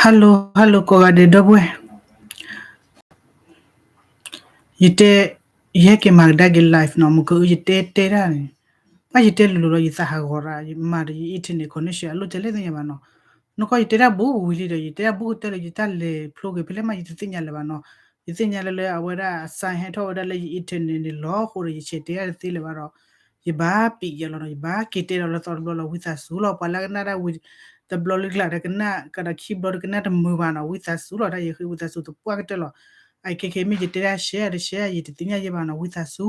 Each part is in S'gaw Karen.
hello hello ကိးဂၤဒဲးဒီပုၢ်ဝဲၢ်, ယတဲ, ယဟဲက့ၤမၤကဒါက့ၤ live နီၤ, မုၢ်ကအု ယတဲတဲဒၣ်န့ၣ်, ဘၣ်ယတဲလိၤလိၤလီၤ ယသးဟးဂီၤရၣ်, ယမၤဒီးယ internet connection အလိၣ်တဲလဲၣ်သ့ၣ်ညါဘၣ်နီၤ, နကီၢ်ယတဲတၢ်ဘူးဝံၤလံဒီး ယတဲတၢ်ဘူးကတၢၢ်လၢယတၢ်လဲၤဖျိက့ၤဖဲလဲၣ်မး ယတသ့ၣ်ညါလၢၤဘၣ်နီၤ, ယသ့ၣ်ညါလၢလၢအဝဲဒၣ် sign ဟဲထီၣ်ဝဲဒၣ်လၢယ internet န့ၣ်လီၤအဃိဒီး ယဆဲးတဲတၢ်တသ့လၢၤဘၣ်ဒီး ယဘၣ်ပံးယဲလီၤနီၤ, ယဘၣ်က့ၤတဲဒီးလၢသီတဘျီလီၤ ဝံသးစူၤလီၤ, ပှၤလၢကနၣ်တၢ်ဝံၤ တဘျီလၢ်ကျါဒီးကနၣ် ကဒီးခံဘျီဒီးကနၣ်တမုာ်ဘၣ်နီၤ, ဝံသးစူၤလီၤ, တၢ်ယဃ့ဝံသးစူၤသပှၢ်ကတၢၢ်လီၤ, အခဲခဲမ့ၢ်ယတဲတၢ်ရှဲတရှဲ ယတသ့ၣ်ညါယဲဘၣ်နီၤ, ဝံသးစူ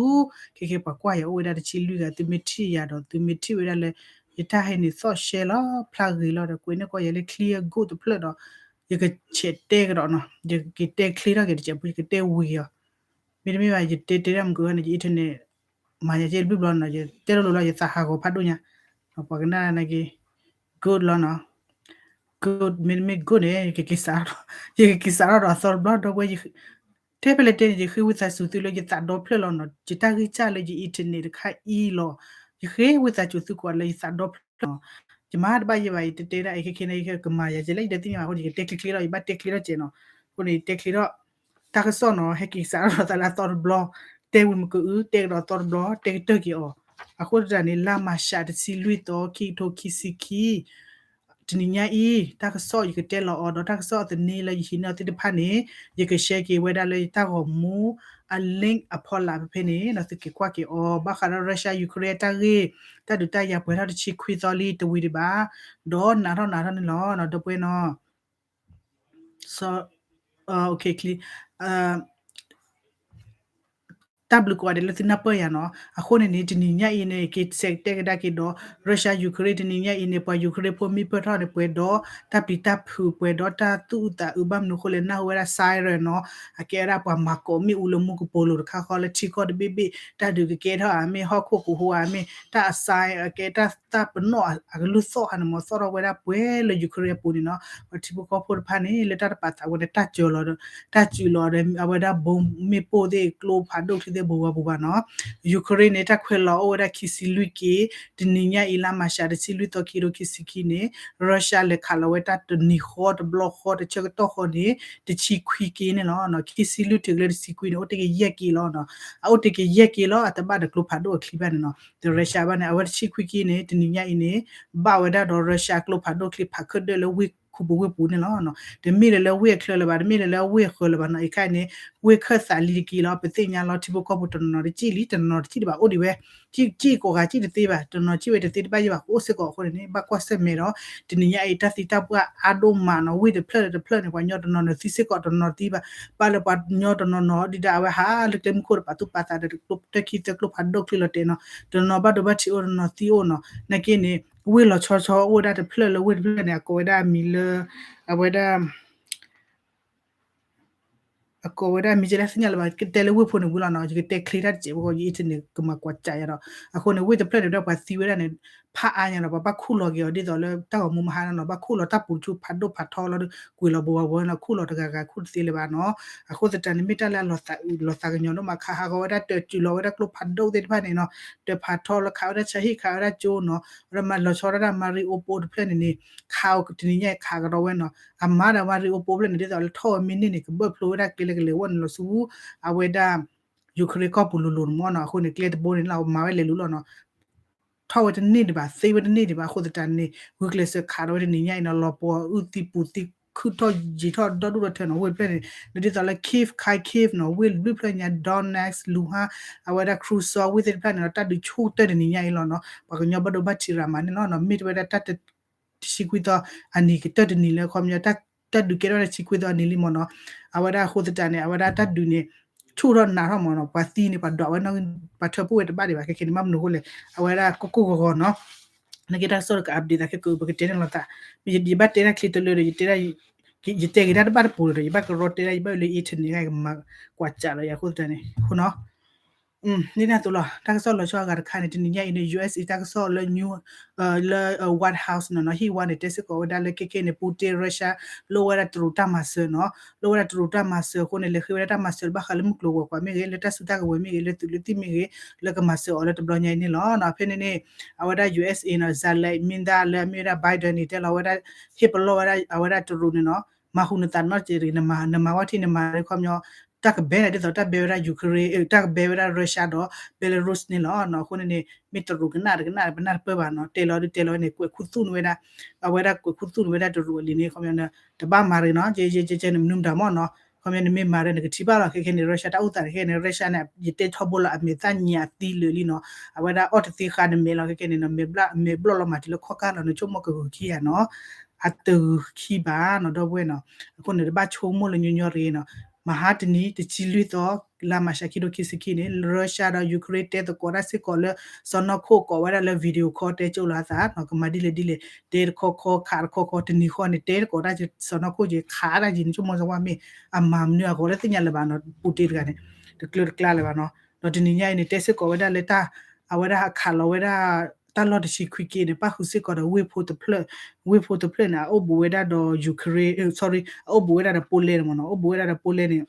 ၤ, ခဲခဲပှၤကွၢ်ယၤအိၣ်ဝဲဒၣ်တဆံလွံၢ်ဂၤ သုမ့ၢ်ထံၣ်ယၤဒီး သုမ့ၢ်ထံၣ်ဝဲဒၣ်လၢ ယတၢ်ဟဲန့ၣ်သီၣ်ရှဲလီၤ ဖျါဂ့ၤလီၤဒီး ကွဲးန့ၢ်ကီးယၤလၢ clear good တဖျၢၣ်ဒီး ယကဆဲးတဲကဒီးနီၤ, ယကတဲချ့ထီၣ်က့ၤတစဲးဖိ ယကတဲဝံၤအီၤ, မ့တမ့ၢ်ဘၣ် ယတဲတဲဒၣ်မုၢ်ကဂၤန့ၣ် ယ internet မၤညါကဲတဘျုးဘျီနီၤ, ယတဲလိၤလိၤလီၤ ယသးဟးဂီၤဖးဒိၣ်ညါ, ပှၤကနၣ်နာ်က့ good လီၤနီၤ, good မ့တမ့ၢ် good န့ၣ် ယကက့ၤစးထီၣ်, ယကက့ၤစးထီၣ်ဒီးအသီတဘျီ ဒီပုၢ်ဝဲၢ်, ထဲဖဲလဲၣ်တဲန့ၣ် ယဃ့ဝံသးစူၤသုလၢယသးဒီဖျၢၣ်လီၤနီၤ, ယတၢ်ဂံၢ်စၢ်လၢယ internet တခါအံၤလီၤ, ယဃ့ဝံသးစူၤသုကိးဂၤလၢယသးဒီဖျၢၣ်လီၤ, ယမၤတဘၣ်ယဲဘၣ် ယတဲတဲဒၣ် အခဲခဲန့ၣ် ယကမၤယၤကဲလဲၣ် ယတသ့ၣ်ညါဘၣ်အဃိ ယကတဲချ့ချ့လီၤ, ယဘၣ်တဲချ့ထီၣ်ကဲနီၤ, အဃိန့ၣ် ယတဲချ့ထီၣ် တၢ်ကစီၣ်နီၤ ဟဲက့ၤစးထီၣ်ဒီးသးလၢအသီတဘျီ, တဲဝံၤမုၢ်ကအု တဲကဒီးအသီတဘျီ တဲကတၢၢ်က့ၤအီၤ, အဃိသတးန့ၣ် လါမၤရှးတဆံလွံၢ်သီ ခံကထိခံဆံခံ တနံၤညါအံၤ တၢ်ကစီၣ်ယကတဲလီၤအီၤဒီး တၢ်ကစီၣ်အသန့လၢယဟံးန့ၢ်အီၤသ့ၣ်တဖၣ်န့ၣ် ယက share က့ၤဝဲဒၣ်လၢယတၢ်ဂီၤမူ အ link အဖီလာ်ဖဲဖဲန့ၣ် သုက့ၤကွၢ်က့ၤအီၤ ဘၣ်ဃးဒီး Russia Ukraine အတၢ်ဂ့ၢ် တၢ်ဒုးတၢ်ယၤပှဲၤထီၣ်တဆံခွံသီလံ တဝံၤဒံးဘၣ်, ဒီးနးထီၣ်နးထီၣ်န့ၣ်လီၤ ဒီပုၢ်ဝဲၢ်နီၤ so, okay, clear. တၢ်ဘျုးကိးဂၤဒဲးလၢသုနၢ်ပၢၢ်ယၤနီၤ, အဃိန့ၣ်န့ၣ် တနံၤညါအံၤန့ၣ် က့ၤဆဲးတဲကဒါက့ၤဒီး Russia Ukraine တနံၤညါအံၤန့ၣ် ပှၤ Ukraine ဖိမ့ၢ်ပၢၢ်ထီၣ်န့ၣ် ပှဲၤဒီး တၢ်ပျံၤတၢ်ဖုးပှဲၤဒီး တၢ်သူၣ်အုးသးအုးဘၣ်မနုၤအဃိလဲၣ် နၢ်ဟူဝဲဒၣ် siren နီၤ, အကဲဝဲဒၣ်ပှၤမၤကိးမ့ၣ်အူလၢမူကပိာ်လိၤတခါဃီလၢထံကီၢ်တဘ့ၣ်ဘ့ၣ် တၢ်ဒုးကကဲထီၣ်ဧါမ့ၢ် ဟီၣ်ခိၣ်ကဟူဧါမ့ၢ် တၢ်အ sign အကဲတၢ်သးပနီၣ်အကလုၢ်သီၣ်ဟါန့ၣ်မ့ၢ်သီၣ်ထီၣ်ဝဲဒၣ်ပှဲၤလၢ Ukraine အပူၤန့ၣ်နီၤ, ပှၤထံဖိကီၢ်ဖိတဖၣ်န့ၣ် လၢတၢ်တပာ်သးဝဲန့ၣ် တၢ်စၢၤလီၤဒီး တၢ်စူၤလီၤဒီး အဝဲဒၣ်ဘိမ့ၣ်ပိၢ်သ့ၣ်ကျိဖးဒိၣ်ချံသ့ၣ် ဘူးဝါဘူးဘၣ်နီၤ, Ukraine န့ၣ် တၢ်ခွဲးလီၤအိၣ်ဝဲဒၣ်ခံဆံလွံၢ်က့, တနံၤညါအံၤလါမၤရှးတဆံလွံၢ်သီ ခံကထိခံဆံခံန့ၣ် Russia လဲၤခးလီၤဝဲတၢ်တနံၤဃီတဘျီဃီတဆၢကတီၢ်ဃီန့ၣ် တဆံခွံက့န့ၣ်လီၤ, ခံဆံလွံၢ်တုၤလၢတဆံခွံန့ၣ် အိၣ်တ့ၢ်က့ၤယဲၢ်က့လီၤ, အအိၣ်တ့ၢ်က့ၤယဲၢ်က့လီၤ အတဘၣ်ဒီးကျိဖးဒိၣ်အချံဘၣ်န့ၣ်နီၤ, ဒီး Russia ဘၣ်န့ၣ် အဝဲတဆံခွံက့န့ၣ် တနံၤညါအံၤန့ၣ် ဘၣ်ဝဲဒၣ်ဒီး Russia ကျိဖးဒိၣ်ချံဖးခၢၣ်ဒၢၣ်လၢဝ့ၢ်ခူပူၤဝ့ၢ်ပူၤန့ၣ်လီၤ, တမ့ၢ်လၢလၢဝ့ၢ်အချၢလၢၤဘၣ် တမ့ၢ်လၢလၢဝ့ၢ်အဃၢၤလၢၤဘၣ်နီၤ, အံၤခါအံၤန့ၣ် ဝ့ၢ်ခၢၣ်သးလံတက့လီၤ, ပသ့ၣ်ညါလီၤ ထံဖိကီၢ်ဖိတနီၤနီၤတစံၣ်လံ တနီၤနီၤတစံၣ်ဒံးဘၣ်အိၣ်ဒံးဝဲ, စံၣ်ကိးဂၤစံၣ်တသ့ဘၣ် တနီၤစံၣ်ဝဲတသ့တဘၣ်ယဲဘၣ် ကအိၣ်စ့ၢ်ကီးအဃိန့ၣ်န့ၣ် ဘၣ်ကွၢ်ဆၢၣ်မဲာ်ဒီး တနံၤညါအံၤ တၢ်သံတၢ်ပှၢ်အါဒိၣ်မးနီၤ, ဝ့ၢ်တဖျၢၣ်တဖျၢၣ်န့ၣ် ပှၤကညီတနီၤနီၤသံစ့ၢ်ကီး တနီၤနီၤသံဘၣ်, ဘၣ်လၢပှၤကညီတနီၤနီၤဒံးဒၣ် အဝဲဟးလၢကျဲမုၢ်ခိၣ်တပာ်သူၣ်ပာ်သးဒီး တၢ်ခံသၢကျိဖးဒိၣ်ချံလီၤတဲာ်နီၤ, တနီၤနီၤဘၣ်ဒိဘၣ်ထံးအိၣ်တနီၤသံအိၣ်နီၤ, နာ်က့န့ၣ် ဝ့ၢ်လီၤဆီဆီအိၣ်ဝဲဒၣ်တဖျၢၣ်လၢဝ့ၢ်တဖျၢၣ်န့ၣ် အကိးဝဲဒၣ်အမံၤလၢ အဝဲဒၣ် အကိးဝဲဒၣ်မံၤကဲလဲၣ်သ့ၣ်ညါလၢၤဘၣ် ကတဲလၢဝ့ၢ်ဖိန့ၣ်ဝံၤလီၤနီၤ, ယကတဲချ့တၢ်တစဲးဖိ ယ internet ကမၤကွၢ်စးယၤဒီး အဃိန့ၣ် ဝ့ၢ်တဖျၢၣ်န့ၣ်ဒီးပှၤသံဝဲဒၣ်န့ၣ် ဖးအါညါဒီး ပှၤဘၣ်ခူၣ်လီၤက့ၤအီၤဒ်သိးလၢတၢ်ဂီၤမူမဟါနီၤ ဘၣ်ခူၣ်လီၤတၢ်ပူၤဆူဖးဒိၣ်ဖးထီလီၤ ကွံာ်လီၤဘူးဝဲဘူးဝဲနီၤ ခူၣ်လီၤတဂၤဂၤခူၣ်တသ့လၢၤဘၣ်နီၤ, အဃိသတးန့ၣ် မ့ၢ်တၢ်လၢအလီၤသးအုးလီၤသးကညီၤဒိၣ်မး ခးဟးဂီၤဝဲဒၣ်တၢ်စူၤလီၤဝဲဒၣ်ကျိဖးဒိၣ်သ့ၣ်တဖၣ်န့ၣ်နီၤ, တၢ်ဖးထီလီၤခးဝဲဒၣ်ဆဟံၣ် ခးဝဲဒၣ်ကၠိနီၤ, ဝဲဒၣ်မၤလီၤဆီဒၣ်တၢ် Mariupol တဖျၢၣ်န့ၣ်န့ၣ် ခးအီၤတနံၤညါခးကဒီးဝဲနီၤ, အမၤဒီး Mariupol ဖျၢၣ်န့ၣ် ဒ်သိးလၢထီၣ်ဝဲမ့ၢ်န့ၢ်န့ၣ် ကဘၢၣ်ဖျိဝဲဒၣ်ကျဲလၢကလဲၤဝဲန့ၣ်လီၤဆူ အဝဲဒၣ် Ukraine ကီၢ်ပူၤလိၤလိၤန့ၣ်မ့ၢ်နီၤ, အဃိန့ၣ် ကျဲတဘိန့ၣ်လီၤ မၤဝဲလဲၤလူၤလီၤနီၤ, ထီၣ်ဝဲတန့ၢ်ဒံးဘၣ် သ့ဝဲတန့ၢ်ဒံးဘၣ် အဃိသတးန့ၣ် ဂုာ်ကျဲးစၢးခးဒီးဝဲတနံၤညါအံၤနီၤ လီၤပှီၤအုၣ်သံပူၤသံ ခုၣ်ထီၣ်ယံာ်ထီၣ်ဒီဒူၣ်ဒီထၢနီၤ ဝ့ၢ်တဖျၢၣ်န့ၣ် လၢဒ်သိးလၢ Kyiv, Kharkiv နီၤ ဝ့ၢ်ဘျုးဖျၢၣ်ညါ Donetsk, Luhansk အဝဲဒၣ် Kherson ဝ့ၢ်သ့ၣ်တဖျၢၣ်န့ၣ်နီၤ တၢ်ဒုးဆူၣ်ကတၢၢ်တနံၤညါအံၤလီၤနီၤ ပှၤကညီဘၣ်ဒိဘၣ်ထံးရၤမးန့ၣ်လီၤနီၤ မ့ၢ်တဝဲဒၣ်တၢ် တဆံခွံသီအနံၤကတၢၢ်တနံၤလၢအခီပညီ တၢ်ဒုးကဲထီၣ်တဆံခွံသီအနံၤလံမ့ၢ်နီၤ, အဝဲဒၣ်အဃိသတးန့ၣ် အဝဲဒၣ်တၢ်ဒုးန့ၣ် ဆူၣ်ထီၣ်နးထီၣ်မ့ၢ်နီၤ ပှၤသံန့ၣ် ပှၤဒွးဝဲနီၣ် ပှၤထၢဖှိၣ်ဝဲတဘၣ်ဒံးဘၣ် ခဲခဲန့ၣ် ဘၣ်မနုၤအဃိလဲၣ် အဝဲဒၣ်ကိၢ်ကိၢ်ဂီၤဂီၤနီၤ, နာ်က့တၢ်ကစီၣ်တက update သးခဲကပကတဲန့ၣ်လီၤသး, ယဘၣ်တဲတၢ်ချ့တလၢဒီး ယတဲဒၣ် ယတဲက့ၤတၢ်တဘၣ်တပူၤဒီး ယဘၣ်ကရီတဲဒၣ် ယဘၣ်လၢ internet ကမၤကွၢ်စးလီၤယၤအဃိသတးန့ၣ် အဃိနီၤ န့ၣ်ဒၣ်သိးလီၤ တၢ်ကစီၣ်လီၤဆီအဂၤတခါန့ၣ် တနံၤညါအံၤန့ၣ် ယူၣ်အ့ၣ်စ့ၣ် တၢ်ကစီၣ်လၢ လၢ White House န့ၣ်နီၤ ဟံၣ်ဝါန့ၣ် တဲစ့ၢ်ကီးဝဲဒၣ်လၢခဲခဲန့ၣ် Putin Russia လိၣ်ဝဲဒၣ်တရူးတၢ်မၤစၢၤနီၤ လိၣ်ဝဲဒၣ်တရူးတၢ်မၤစၢၤအဃိန့ၣ် လဲၤဃ့ဝဲဒၣ်တၢ်မၤစၢၤဘၣ်ဃးလၢမုၢ်ကျိၤဝဲၤကွာ်မ့ၢ်ဂ့ၤ လၢတၢ်စုတၢ်ကဝဲၤမ့ၢ်ဂ့ၤ လၢသုးလၢသံၣ်မ့ၢ်ဂ့ၤ လၢကမၤစၢၤအီၤလၢတဘျီညါအံၤန့ၣ်လီၤ. ဖဲန့ၣ်န့ၣ် အဝဲဒၣ် ယူၣ်အ့ၣ်စ့ၣ် နီၤ Zadar မ့ၢ်ဒၣ်လၢအမ့ၢ်ဝဲဒၣ် Biden န့ၣ် တဲလီၤဝဲဒၣ် ဟ့ၣ်ပလီၢ်ဝဲဒၣ်အဝဲဒၣ်တရူးန့ၣ်နီၤ မၤဟူးနသးနီတစဲးတဂ့ၤ, နမၤဝဲထံၣ်နမၤခီပညီ တၢ်ကဘဲန့ၣ်ဒ်သိးတၢ်ဘဲဝဲဒၣ် Ukraine တၢ်ကဘဲဝဲဒၣ် Russia ဒီး Belarus န့ၣ်လီၤ. အဃိန့ၣ်န့ၣ် မ့ၢ်တရူးကနၣ်တကနၣ် ပနၢ်တပၢၢ်ဘၣ်နီၤ, တဲလီၤဒုးတဲလီၤန့ၣ် ကွဲးခူသူၣ်န့ၢ်ဝဲဒၣ် အဝဲဒၣ်ကွဲးခူသူၣ်န့ၢ်ဝဲဒၣ်တရူးအလံာ်န့ၣ် ခီပညီ တဘၣ်မၤတဂ့ၤနီၤ, ကဲကဲကဲန့ၣ် မနုၤမတၤမီၢ်နီၤ, ခီပညီန့ၣ်မ့ၢ်မၤဒီးနကထံၣ်ဘၣ်လီၤ. ခဲခဲန့ၣ် Russia တၢ်အိၣ်သးန့ၣ် ခဲခဲန့ၣ် Russia န့ၣ် ယတဲထီဘိလီၤ အမဲာ်သၣ်ညါသံလၢာ်လံနီၤ, အဝဲဒၣ်အီၣ်တသ့ဃါနမဲာ်လီၤ. ခဲခဲန့ၣ်နီၤ မဲာ်ဘျီၣ်လီၤမၤတုၤလၢခီၣ်ကၢ်လီၤ, နဆိကမိၣ်ကဂုာ်ခံဂၤနီၤ, အတဂုာ်ခံဘၣ်နီၤ ဒီပုၢ်ဝဲၢ်နီၤ. အဃိန့ၣ် တဘၣ်ဆိကမိၣ်လၢညီညီတဂ့ၤနီၤ. မဟါတနံၤ တဆံလွံၢ်သီ လါမၤရှးခံထိခံဆံခံန့ၣ် Russia ဒီး Ukraine တဲသကိးတၢ်စ့ၢ်ကီးလၢ စီၢ်နီၤခိၣ် ကိးဝဲဒၣ်လၢ video call တဲကၠိလီၤအသးနီၤ, ကမၤဒ်လဲၣ်ဒ်လဲၣ် တဲတခီခီ ခးတခီခီ တနံၤဃီန့ၣ် တဲသကိးတၢ် စီၢ်နီၤခိၣ်က့ၤ ခးတၢ်က့ၤ နဆိကမိၣ်စၢ်ဝဲမ့ၢ် အမၤမနုၤအဂီၢ်လၢသ့ၣ်ညါလၢၤဘၣ်နီၤ, ပူတ့တဂၤန့ၣ် တကျၢၤတကျါလၢၤဘၣ်နီၤ. ဒီးတနံၤညါအံၤန့ၣ် တဲစ့ၢ်ကီးဝဲဒၣ်လၢတၢ် အဝဲဒၣ်အခးလီၤဝဲဒၣ် တၢ်လီၢ်တဆံခွံက့န့ၣ် ပၣ်ဃုာ်စ့ၢ်ကီးဒီးဝ့ၢ်ဖိတဖျၢၣ်, ဝ့ၢ်ဖိတဖျၢၣ်န့ၣ် အအိၣ်ဘူးဝဲဒၣ်ဒီး Ukraine, sorry အအိၣ်ဘူးဝဲဒၣ်ဒီး Poland မ့ၢ်နီၤ, အိၣ်ဘူးဝဲဒၣ်ဒီး Poland န့ၣ်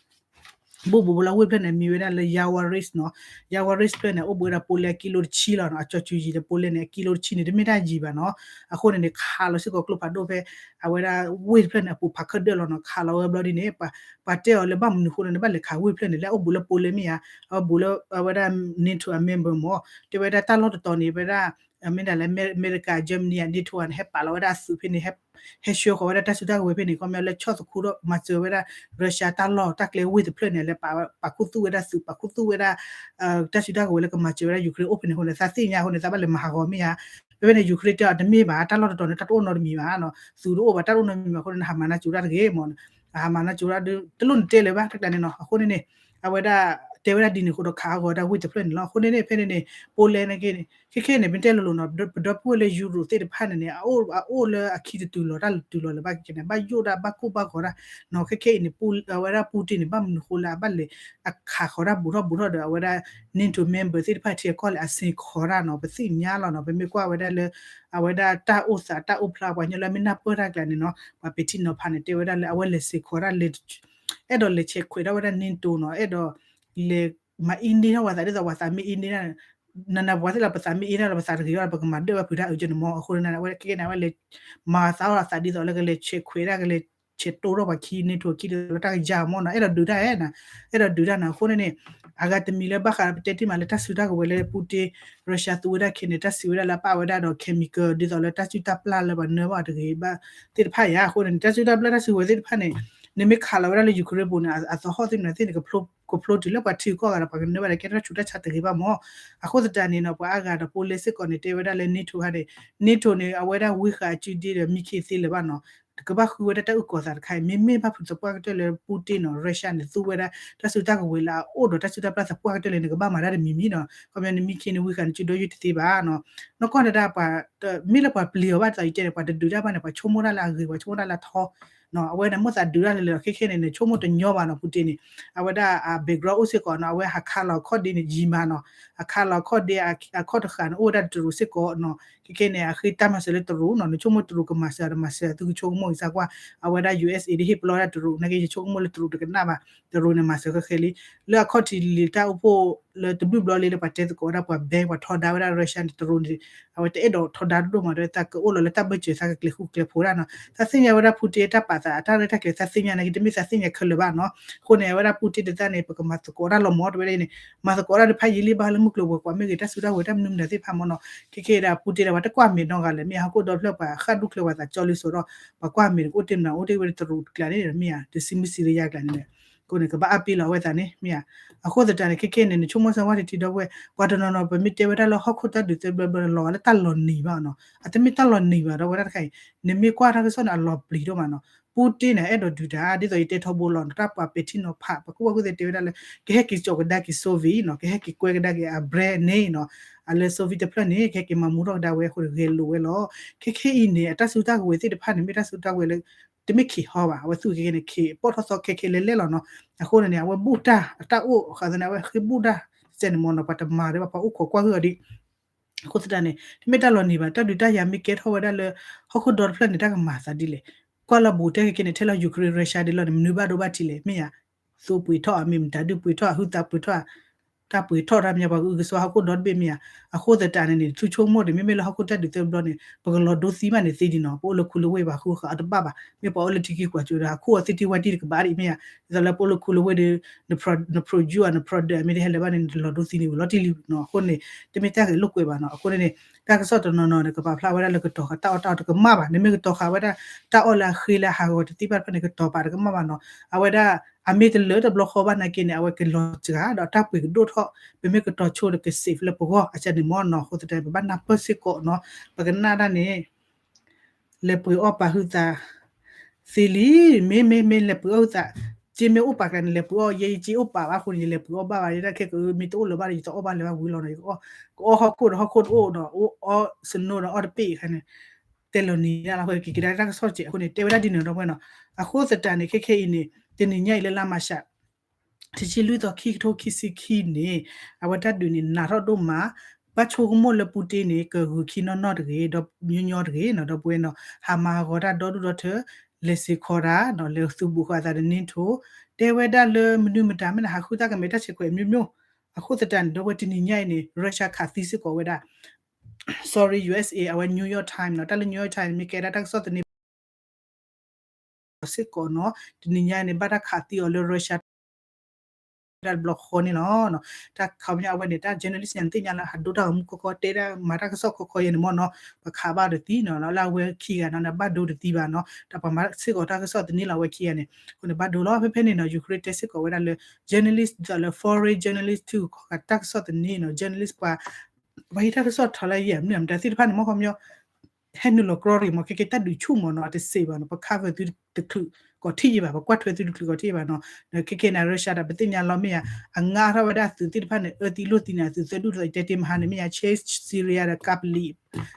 ဘူးဘူးလၢဝ့ၢ်ဖျၢၣ်န့ၣ် မံၤဝဲဒၣ်လၢ Yawa Ris နီၤ, Yawa Ris ဖျၢၣ်န့ၣ် အိၣ်ဘူးဝဲဒၣ် Poland အကံလိတဆံလီၤနီၤ, အကၠီၤစူၤယံၤလၢ Poland န့ၣ် အကံလိတဆံန့ၣ် တမ့ၢ်တၢ်ယံၤဘၣ်နီၤ. အဃိန့ၣ်န့ၣ် ခးလီၤစ့ၢ်ကီးကျိဖးဒိၣ်ဖဲ အဝဲဒၣ်ဝ့ၢ်တဖျၢၣ်န့ၣ် အပူၤဖးခၢၣ်ဒၢၣ်လီၤနီၤ, ခးလီၤဝဲဘျီဒ်န့ၣ် ပှၤတဲအီၤလၢဘၣ်မနုၤဃိလၢနဘၣ်လဲၤခးဝ့ၢ်ဖျၢၣ်န့ၣ် လၢအအိၣ်ဘူးလၢ Poland မ့ၢ်ဧါ, အဘူးလၢအဝဲဒၣ် NATO အ member မ့ၢ်, တဲဝဲဒၣ်တၢ်လီၢ်တတီၤန့ၣ် ဝဲဒၣ် မ့ၢ်ဒၣ်လၢ အမဲရကၤ Germany အ NATO န့ၣ် ဟဲပာ်လီၤဝဲဒၣ်အသုးဖဲန့ၣ် ဟဲဆှၢဃီၤဝဲဒၣ်တၢ်စုတၢ်ကဝဲၤဖဲန့ၣ် ခီပညီလၢဆီၣ်သခူဒီးမၤစၢၤဝဲဒၣ် Russia တၢ်လီၢ်တၢ်ကျဲဝ့ၢ်တဖျၢၣ်န့ၣ် လၢပာ်ခူသူၣ်ဝဲဒၣ်သုး ပာ်ခူသူၣ်ဝဲဒၣ် တၢ်စုတၢ်ကဝဲၤလၢကမၤစၢၤဝဲဒၣ် Ukraine အိၣ်ဖဲန့ၣ်အဃိန့ၣ် သးသ့ၣ်ညါအဃိန့ၣ် သးဘၣ်လဲၤမၤဟးဂီၤမ့ၢ်ဧါ. ဖဲဖဲန့ၣ် Ukraine တဲအီၤတမ့ၢ်ဘၣ် တၢ်လီၢ်တတီၤန့ၣ် တၢ်တအိၣ်နီတမံၤဘၣ်နီၤ, သုးတအိၣ်ဘၣ် တၢ်တအိၣ်နီတမံၤဘၣ်အဃိန့ၣ် နဟးမၤနၢ်စူၤတၢ်တဂ့ၤမ့ၢ်, ဟးမၤနၢ်စူၤတၢ်ဒုး တလိၣ်နတဲလၢၤဘၣ် တကျါန့ၣ်နီၤ. အဃိန့ၣ်န့ၣ် အဝဲဒၣ် တဲဝဲဒၣ်ဒ်န့ၣ်အဃိဒီး ခးဟးဂီၤဝဲဒၣ်ဝ့ၢ်တဖျၢၣ်န့ၣ်လီၤ. အဃိန့ၣ်န့ၣ် ဖဲန့ၣ်န့ၣ် Poland န့ၣ်က့န့ၣ် ခဲခဲန့ၣ် ပတဲလိၤလိၤနီၤ ပဒီပုၢ်ဝဲၢ်လၢ Europe သ့ၣ်တဖၣ်န့ၣ်န့ၣ် အအိၣ်လၢအခံတတုၤလီၤ တၢ်လၢတုၤလီၤလၢၤဘၣ်က့န့ၣ် ဘၣ်ယိၣ်ဒၣ်ဘၣ်ကိၢ်ဘၣ်ဂီၤဒၣ်နီၤ. ခဲခဲအံၤန့ၣ် အဝဲဒၣ် Putin န့ၣ် ဘၣ်မနုၤဃိလၢအဘၣ်လဲၤ အခးဃီၤဒၣ်ဘူးထီၣ်ဘူးထီၣ်ဒီး အဝဲဒၣ် NATO member သ့ၣ်တဖၣ်ထံအကီၢ်လၢအစ့ၢ်ကီးဒၣ်နီၤ ပသ့ၣ်ညါလီၤနီၤ. ပမ့ၢ်ကွၢ်ဝဲဒၣ်လၢ အဝဲဒၣ်တၢ်အိၣ်သးတၢ်အိၣ်ဖျါပှၤကညီလၢအမ့ၢ်နၢ်ပၢၢ်တၢ်ကျါန့ၣ်နီၤ ပှၤပဲာ်ထံနီၤဖးန့ၣ် တဲဝဲဒၣ်လၢအဝဲလဲၤစ့ၢ်ကီးဒၣ်လဲၤ အဲၣ်ဒိးလဲၤဆဲးခွဲးဒၣ်ဝဲဒၣ် NATO နီၤ အဲၣ်ဒိး လဲၤမၤအ့န့ၢ်ထီၣ်ပှၤသးဒ်သိးပှၤသးမ့ၢ်အ့န့ၢ်ဒၣ် နနပှၤသ့ၣ်လီၤ ပသးမ့ၢ်အ့ဒၣ်လီၤ ပသးတဂ့ၤဘၣ် ပကမၤဒၢၣ်ဝဲဖုးတၢ်အုးကဲန့ၣ်မ့ၢ်. အဃိန့ၣ် အဝဲခဲကဲန့ၣ် အဝဲလဲၤ မၤသးအီၣ်သးဒ်သိးလၢကလဲၤဆဲးခွဲးဒၣ် ကလဲၤဆဲးတိၢ်ထီၣ်ပှၤခံ NATO ခံဒ်သိးလၢတၢ်ကယၢ်မ့ၢ်နီၤ အဲၣ်ဒိးဒုးတၢ်အဲၣ်နၤ အဲၣ်ဒိးဒုးတၢ်နၤ. အဃိန့ၣ်န့ၣ် အဂၤတမံၤလၢဘၣ်ဃးပတဲတ့ၢ်မးလၢတၢ်စုတၢ်ကဝဲၤလၢ Putin Russia သူဝဲဒၣ်ခဲန့ၣ် တၢ်စံးဝဲဒၣ်လၢပာ်ဝဲဒၣ်ဒီး chemical ဒ်သိးလၢတၢ်စုတၢ်ပျၢ်လၢပှၤနၢဘၣ်တဂ့ၤဘၣ်သ့ၣ်တဖၣ်ယါ. အဃိန့ၣ် တၢ်စုတၢ်ပျၢ်တၢ်စုကဝဲၤသ့ၣ်တဖၣ်န့ၣ် နမ့ၢ်ခးလီၤဝဲဒၣ်လၢ Ukraine ပူၤန့ၣ် အသဟီၣ်သ့ၣ်န့ၣ်သ့ၣ်န့ၣ် ကဖျိတုၤလၢပှၤထံကီၢ်ဂၤဒီးပှၤကနၢဘၣ်ဒီးကဲထီၣ်ဆူးတၢ်ဆါတဂ့ၤဘၣ်မ့ၢ်. အဃိသတးန့ၣ်နီၤ ပှၤအါဂၤဒီး Poland စ့ၢ်ကီးန့ၣ် တဲဝဲဒၣ်လၢ NATO ခါန့ၣ် NATO န့ၣ် အဝဲဒၣ်ဝံဃာ်အစုဒ့ဒီးမံခ့သ့လၢၤဘၣ်နီၤ ကဘၣ်ဃုဝဲဒၣ်တၢ်အုၣ်ကီၤသးတခါအံၤ မ့မ့ၢ်ဘၣ်ဖုးသပှၢ်ကတၢၢ်လၢ Putin နီၤ Russia န့ၣ် သူဝဲဒၣ် တၢ်စုတၢ်ကဝဲၤလၢအအိၣ်ဒီးတၢ်စုတၢ်ပျၢ်သပှၢ်ကတၢၢ်လၢနကဘၣ်မၤတၢ်တမံၤမံၤနီၤ ခီပညီနမံခ့န့ၣ် ဝံဃာ်နစုဒိယုၢ်တသ့ဘၣ်နီၤ. နီၢ်ကီၢ်န့ၣ်ဒၣ်ပှၤ မ့ၢ်လၢပှၤပျံၤအီၤဘၣ်တသးယတဲန့ၣ် ပှၤတဒုးတၢ်ဘၣ်န့ၣ် ပှၤဆိကမိၣ်တၢ်လၢအဂ့ၤ ပှၤဆိကမိၣ်တၢ်လၢအထီ အဝဲန့ၣ်မိၣ်သးဒုးတၢ်လၢလၢ ခဲခဲန့ၣ် နဆိကမိၣ်တညီဘၣ်နီၤ Putin န့ၣ် အဝဲဒၣ်အ background အိၣ်စ့ၢ်ကီးနီၤ အဝဲဟးခးလီၤခီၣ်ဒ့န့ၣ် ယံၤမးနီၤ အခးလီၤခီၣ်ဒ့အခီၣ်တဃာ်န့ၣ် အိၣ်ဝဲဒၣ်တရူးစ့ၢ်ကီးနီၤ ခဲခဲန့ၣ် အဃ့တၢ်မၤစၢၤလၢတရူးနီၤ နဆိကမိၣ်တရူးကမၤစၢၤတမၤစၢၤ သုကဆိကမိၣ်ဂ့ၤစၢ်ကွၢ် အဝဲဒၣ် USA ဒ်ဟ့ၣ်ပလီၢ်ဝဲဒၣ်တရူး နာ်က့ယဆိကမိၣ်လၢတရူးတကနၣ်ဘၣ် တရူးန့ၣ်မၤစၢၤခဲခဲလံ လၢအခီၣ်ထံးလံာ်တၢ်အိၣ်ဖှိၣ်လၢတဘျုးဘျီလံလၢပှၤတဲသကိးဝဲဒၣ်ပှၤ ban ပှၤထီဒါဝဲဒၣ် Russia န့ၣ် တရူးန့ၣ် အဝဲတအဲၣ်ဒိးထီဒါဒိၣ်ဒိၣ်မး တဲသးကအိၣ်လီၤလၢတၢ်ဘၢၣ်စၢၤသးကကျဲၤဃူကျဲၤဖိးဒၣ်နီၤ သးသ့ၣ်ညါဝဲဒၣ် Putin တၢ်ပာ်သး အတၢ်ရဲၣ်တၢ်ကျဲၤသးသ့ၣ်ညါနာ်က့ တမ့ၢ်သးသ့ၣ်ညါခဲလၢာ်ဘၣ်နီၤ အဃိန့ၣ် အဝဲဒၣ် Putin တသးန့ၣ် ပကမၤသကိးတၢ်လီၤမ့ၢ် တဝဲဒၣ်အံၤန့ၣ် မၤသကိးတၢ်တဖၣ်ယံာ်လံဘၣ်လၢမုၢ်ကျိၤဝဲၤကွာ်မ့ၢ်ဂ့ၤ တၢ်စုတၢ်ဝဲၤတၢ်မနုၤမတၤသ့ၣ်တဖၣ်မ့ၢ်နီၤ ခဲခဲဒၣ် Putin ဒၣ်ပှၤတကွၢ်မဲာ်နီတဂၤလဲၣ် မ့ၢ်ဟီၣ်ခိၣ်ဒီဖျၢၣ်ပှၤဃၣ်ဒူၣ်ချၢပှၤသးကၠီလံစိးဒီး ပှၤကွၢ်မဲာ်တအိၣ်တ့ၢ်မနုၤအိၣ်တ့ၢ်ဝဲတရူးတကျါန့ၣ်မ့ၢ်ဧါ တဆံမုၢ်ဆံးလၢယါကျါန့ၣ် အဃိန့ၣ် ကဘၣ်အါပ့လီၤအဝဲသးန့ၣ် မ့ၢ်ဧါ. အဃိသတးန့ၣ် ခဲခဲန့ၣ် နဆိကမိၣ်စၢ်ဝဲတထံဒီပုၢ်ဝဲၢ် ပှၤတနီၤနီၤ ပမ့ၢ်တဲဝဲဒၣ်လၢဟီၣ်ခိၣ်တၢ်ဒုးသၢဘျီဘျီန့ၣ် လီၤဂာ်လၢတၢ်လီၤနံၤဘၣ်နီၤ အတမ့ၢ်တၢ်လီၤနံၤဘၣ်ဒီးဝဲဒၣ်တခါအံၤ နမ့ၢ်ကွၢ်တၢ်ကစီၣ်န့ၣ် အလီၤပျံၤဒိၣ်မးနီၤ Putin န့ၣ် အဲၣ်ဒိးဒုးတၢ် ဒ်သိးယတဲထီဘိလီၤ တၢ်ပှၤပဲာ်ထံနီၤဖး ပှၤကူၣ်ဘၣ်ကူၣ်သ့တဲဝဲဒၣ်လၢ ကဟဲက့ၤကၠီၤကဒါက့ၤ Soviet နီၤ ကဟဲက့ၤကွဲကဒါက့ၤအ brand န့ၣ်နီၤ အလၢ Soviet တဖျၢၣ်န့ၣ် ကဟဲက့ၤမၤမူထီၣ်ကဒါဝဲအဃိန့ၣ် ဂဲၤလိာ်ဝဲလီၤ. ခဲခဲအံၤန့ၣ် အတၢ်စုတၢ်ကဝဲၤသ့ၣ်တဖၣ်န့ၣ် မ့ၢ်တၢ်စုတၢ်ကဝဲၤလၢ တမ့ၢ်ခံးဟီဘၣ် အဝဲသူၣ်က့ၤက့ၤန့ၣ် ခံးပီၣ်ထီၣ်သီခဲခဲလဲၣ်လဲၣ်လီၤနီၤ. အဃိန့ၣ်န့ၣ် အဝဲဘူၣ်တၢ် အတၢ်အိၣ်ဃးသးန့ၣ် အဝဲဃ့ဘူၣ်တၢ် စဲန့ၣ်မ့ၢ်နီၤ ပှၤတမၤဒီး ပှၤအိၣ်ခိးကွၢ်ဂုၢ်အီၤဒံး အဃိသတးန့ၣ် တမ့ၢ်တၢ်လီၤနံၤဘၣ် တၢ်ဒုးတၢ်ယၤမ့ၢ်ကဲထီၣ်ဝဲဒၣ်လၢ ဟီၣ်ခိၣ်ဒီတဖျၢၣ်န့ၣ် တၢ်ကမၤသးဒ်လဲၣ်. ကွၢ်လၢဘူးတဲခဲခဲန့ၣ် ထဲလၢ Ukraine Russia ဒ်လီၤန့ၣ် မနုၤဘၣ်ဒိဘၣ်ထံးလဲၣ် မ့ၢ်ယၤ သိပှ့ၤထီၣ်ဧါ မ့ၢ်မတၤဒုးပှ့ၤထီၣ် ဟုသးပှ့ၤထီၣ်ဧါ တ တၢ်ပှ့ၤထီၣ်တၢ်မ့ၢ် ပှၤကအုကစွါဟီၣ်ခိၣ်ဒီတဘ့ၣ်မ့ၢ်ဧါ. အဃိသတးန့ၣ်န့ၣ် ထူဆိကမိၣ်န့ၣ် မ့မ့ၢ်လၢဟီၣ်ခိၣ်တၢ်ဒုးသၢဘျီန့ၣ် ပကလီၤဒိသံဘၣ်န့ၣ်သ့ဒံးနီၤ, ပအိၣ်လၢခူလၢဝ့ၢ်ဘၣ်ဃုဃာ်အတဘၣ်ဘၣ်, မ့ၢ်ပှၤအိၣ်လၢထံကံၢ်ကွၢ်ကၠိဒီး ဟီၣ်ခိၣ်အီသံၣ်တံၢ်ဝဲတံၢ်တကဘၣ်ဒံးမ့ၢ်ဧါ. ဒ်သိးလၢပအိၣ်လၢခူလၢဝ့ၢ်ဒီး န produce အ န product မ့ၢ်တဟဲလၢၤဘၣ်န့ၣ် နတလီၤဒိသံန့ၣ်ဝံၤလီၤတံၢ်လံနီၤ. အဃိန့ၣ် တမ့ၢ်တၢ်ဂဲၤလိာ်ကွဲဘၣ်နီၤ. အဃိန့ၣ်န့ၣ် တၢ်ကစီၣ်တနီၤနီၤန့ၣ် ကပာ်ဖျါဝဲဒၣ်လၢကတီၤဃာ်တၢ်အီၣ်တၢ်အီတကမၣ်ဘၣ်, နမ့ၢ်ကတီၤဃာ်ဝဲဒၣ် တၢ်အီၣ်လၢအဃ့လၢအဟးဂီၤတသ့ဘၣ်တဖၣ်န့ၣ် ကတီၤပာ်တကမၣ်ဘၣ်နီၤ. အဝဲဒၣ် အမ့ၢ်တလၢတဘျီဃီဘၣ်နာ်က့န့ၣ် အဝဲကလီၤစှၤဒီးတၢ်ပှ့ၤကဒိၣ်ထီၣ်, ပမ့ၢ်ကတီၤဆိဒီးက safe လၢပဂီၢ် အကန့ၣ်မ့ၢ်နီၤ. အဃိသတး ပဘၣ်နၢ်ပၢၢ်စ့ၢ်ကီးနီၤ. ပကနၣ်ဒၣ်န့ၣ် လဲၤပှ့ၤအီၣ်ပာ်ဟုသးသ့လံ, မ့ၢ်မ့ၢ်မ့ၢ်လဲၤပှ့ၤအီၣ်ဟုသး, စ့မ့ၢ်အိၣ်ပာ်ကျါန့ၣ် လဲၤပှ့ၤအီၣ်, ယဲယစ့အိၣ်ပာ်ဘၣ်အဃိန့ၣ် ယလဲၤပှ့ၤအီၣ်ဘၣ်ဘၣ်, ယတၢ်ခဲကမ့ၢ်တအိၣ်လၢၤဘၣ်ဒီး ယတအီၣ်ဘၣ်လၢၤဘၣ်ဝံၤလီၤနီၤ. ကအီၣ်ဟီၣ်ခိၣ်ဒီးဟီၣ်ခိၣ်တအိၣ်ဒီး အိၣ်အီၣ် snow ဒီးအီၣ်တပ့ၢ်အခါန့ၣ် တဲလီၤနံၤဒၣ်လီၤ. အဃိက့ၤကဒါတၢ်ကစီၣ်စဲးအဃိန့ၣ် တဲဝဲဒၣ်ဒ်န့ၣ်ဒီပုၢ်ဝဲၢ်နီၤ. အဃိသတးန့ၣ် ခဲခဲအံၤန့ၣ် တနံၤညါအံၤလၢလါမၤရှး တဆံလွံၢ်သီခံကထိခံဆံခံန့ၣ် အဝဲတၢ်ဒုးန့ၣ် နးထီၣ်ဒိၣ်မး, ဘၣ်ဆိကမိၣ်လၢပူတ့န့ၣ် ကဂုာ်ခံနီၢ်နီၢ်တဂ့ၤ, ဒီးညီညီတဂ့ၤနီၤ ဒီပုၢ်ဝဲၢ်နီၤ, ဟးမၤဟးဂီၤတၢ်ဒီဒူၣ်ဒီထၢ, လဲၤစ့ၤခီတၢ်နီၤ, လဲၤသုးဘူးဃာ်အသးဒီး NATO, တဲဝဲဒၣ်လၢမနုၤမတၤမ့ၢ်န့ၣ် ဟးဃုတၢ်ကမ့ၢ်တၢ်ဆဲးကွဲးမျိုးမျိုး. အဃိသတးန့ၣ် ဒီပုၢ်ဝဲၢ် တနံၤညါအံၤန့ၣ် Russia ခးသံစ့ၢ်ကီးဝဲဒၣ် sorry USA အဝဲ New York Times နီၤ, တၢ်လၢ New York Times မ့ၢ်ကဲဒၣ်တၢ်ကစီၣ်သန့ စ့ၢ်ကီးနီၤ, တနံၤညါန့ၣ် ဘၣ်တၢ်ခးသံအီၤလၢ Russia တဘျီဃီန့ၣ်လီၤ. တၢ်ခီပညီအဝဲန့ၣ် တၢ် journalist ညါန့ၣ် သ့ၣ်ညါလၢဟးဒိတၢ်ဂီၤမူကီကီ တဲဒၣ်မၤတၢ်ကစီၣ်ခီခီယဲန့ၣ်မ့ၢ်နီၤ, ပခးဘၣ်တသံနီၤ, လၢအဝဲခံဂၤနီၤ ဘၣ်ဒိတသံဘၣ်နီၤ, တၢ်ပှၤမၤစ့ၢ်ကီးတၢ်ကစီၣ်သန့လီၤ အဝဲခံဂၤန့ၣ်, အဃိန့ၣ် ဘၣ်ဒိလီၤ. ဖဲဖဲန့ၣ်နီၤ Ukraine တဲစ့ၢ်ကီးဝဲဒၣ်လၢ journalist ဒ်သိးလၢ foreign journalist ထံဂုၤကီၢ်ဂၤတၢ်ကစီၣ်သန့နီၤ, journalist ပှၤ ပှၤဟံးတၢ်ကစီၣ်ထီၣ်လၢယဲၢ်မနုၤ မတၤသ့ၣ်တဖၣ်န့ၣ် မ့ၢ်ခီပညီ ဟဲနုာ်လီၤကြီတဂ့ၤမ့ၢ် ခဲကဲတၢ်ဒုးဆူၣ်မ့ၢ်နီၤ, အတစ့းဘၣ်နီၤ, ပ cover သုတချုးကီးထံၣ်ယံၤဘၣ်, ပကွၢ်ထွဲသုတချုးကီးထံၣ်ယံၤဘၣ်နီၤ, ခဲကဲန့ၣ် Russia ဒီးပသ့ၣ်ညါလီၤမ့ၢ်ဧါ, အငါထီၣ်ဝဲဒၣ်သုးသ့ၣ်တဖၣ်န့ၣ် အၢသံလိၣ်သံန့ၣ် အသုးသၢဒူၣ်တသီ တဲတ့မဟါန့ၣ် မ့ၢ်ဧါ Chechnya ဒီး ကပလံ,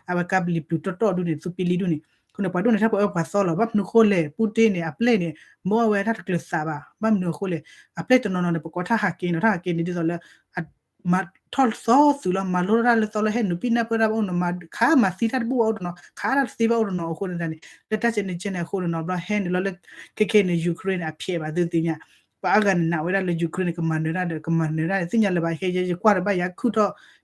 အဝဲကပလံပျူၤတီတီဒူၣ်န့ၣ် သူပ့လံဒူၣ်န့ၣ်, အဃိန့ၣ် ပှၤဒိၣ်န့ၣ် တၢ်ပှၤအၢပှၤသီလီၤ, ဘၣ်မနုၤအဃိလဲၣ် ပူတ့န့ၣ် အပျဲၢ်န့ၣ် မ့ၢ်အီၣ်ဝဲတၢ်တကျၢၤသးဘၣ်, ဘၣ်မနုၤအဃိလဲၣ်, အပျဲၢ်တနီၤနီၤန့ၣ် ပကိးတၢ်ဟးက့ၤနီၤ, တၢ်ဟးက့ၤန့ၣ် ဒ်သိးလၢ မၤထီၣ်သီသုးလီၤ, မၤလိတၢ်လၢသီလၢဟဲနုာ်ပံၣ်နၢ်ပၢၢ်တၢ်ဘၣ်အိၣ်နီၤ, ခးမၤသံတၢ်တဘူၣ်ဘၣ်အိၣ်တနီၤ, ခးတၢ်တသ့ဘၣ်အိၣ်တနီၤ, အဃိန့ၣ်န့ၣ် လၢတၢ်ကဲန့ၣ်ကဲန့ၣ်အဃိန့ၣ်နီၤ, ဘျီဟဲနုာ်လီၤလၢ ခဲခဲန့ၣ် Ukraine န့ၣ် အဖျဲးဘၣ်သုသ့ၣ်ညါ, ပှၤအါဂၤန့ၣ် နာ်ဝဲဒၣ်လၢ Ukraine န့ၣ် ကမၤနၢၤတၢ်ဒီး ကမၤနၢၤတၢ်န့ၣ် သ့ၣ်ညါလၢၤဘၣ်, ဟဲယဲယကွၢ်တဘၣ်ယၤ ခုၣ်